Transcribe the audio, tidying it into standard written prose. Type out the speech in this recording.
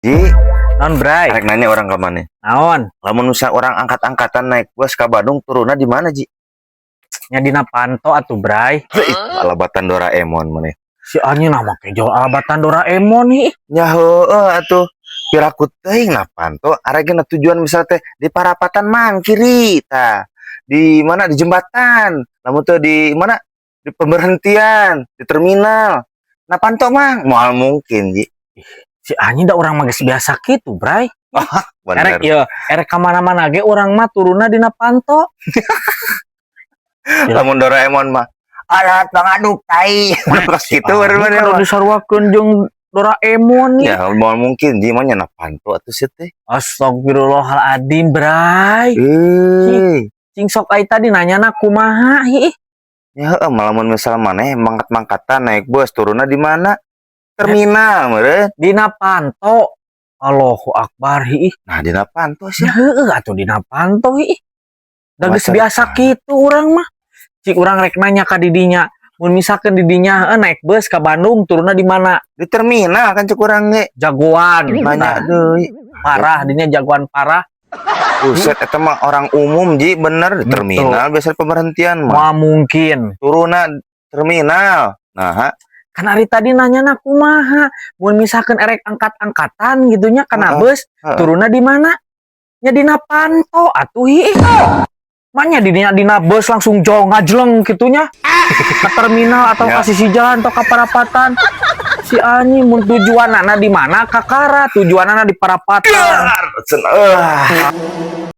Ji, Naon, Bray? Arek nanya urang ka maneh. Naon? Lamun misal urang angkat-angkatan naik bus ke Bandung, turunnya di mana, Ji? Nya dina panto atuh, Bray. Ih, alabatan Doraemon maneh. Si anjing nah make jauh alabatan Doraemon nih. Nya heueuh atuh. Piraku teuing na panto, arek na tujuan misal teh di parapatan mang kiri tah. Di mana, di jembatan. Lamun teu di mana? Di pemberhentian, di terminal. Nah, panto mang moal mungkin, Ji. Si anjing da urang mah geus biasa kitu, Bray. Bener. Erek ieu, erek ka mana-mana ge urang mah turunna dina panto. Lamun Doraemon mah alat pangaduk tai. Pas kitu baru Anjing, mana kalau mah. Disaruakeun jeung Doraemon nih. Ya, moal mungkin, Ji, mah nya na panto atuh sih teh. Astagfirullahaladzim, Bray. Eh. Cing sok ai tadi nanyana kumaha hi? Ya heueuh, lamun misal maneh mangkat-mangkatan naik bus turunnya di mana? Terminal meureun. Dina panto. Allahu akbar hi. Nah, dina panto sih. Ya heueuh atuh dina panto hi. Da geus Masa biasa kitu urang mah. Cik urang rek nanya ka didinya. Mun misalkan didinya heueuh naik bus ka Bandung turunna di mana? Di terminal kan cek urang ge. Jagoan. Nanya Nah, deui. Parah dinya, jagoan parah. Buset, eta mah orang umum, Ji, bener di terminal biasa pemberhentian mah. Moal mungkin. Turunna terminal. Nah, ha? Kan ari tadi nanya kumaha? Mun misalkan erek angkat-angkatan gitunya kana bus, turunna di mana? Nya dina panto atuh hi. Manya dina dina bus langsung jong ngajleng gitunya ke terminal atau ke sisi jalan atau ke parapatan. Si anjing mun tujuanana di mana kakara tujuanana di parapatan. Cenah.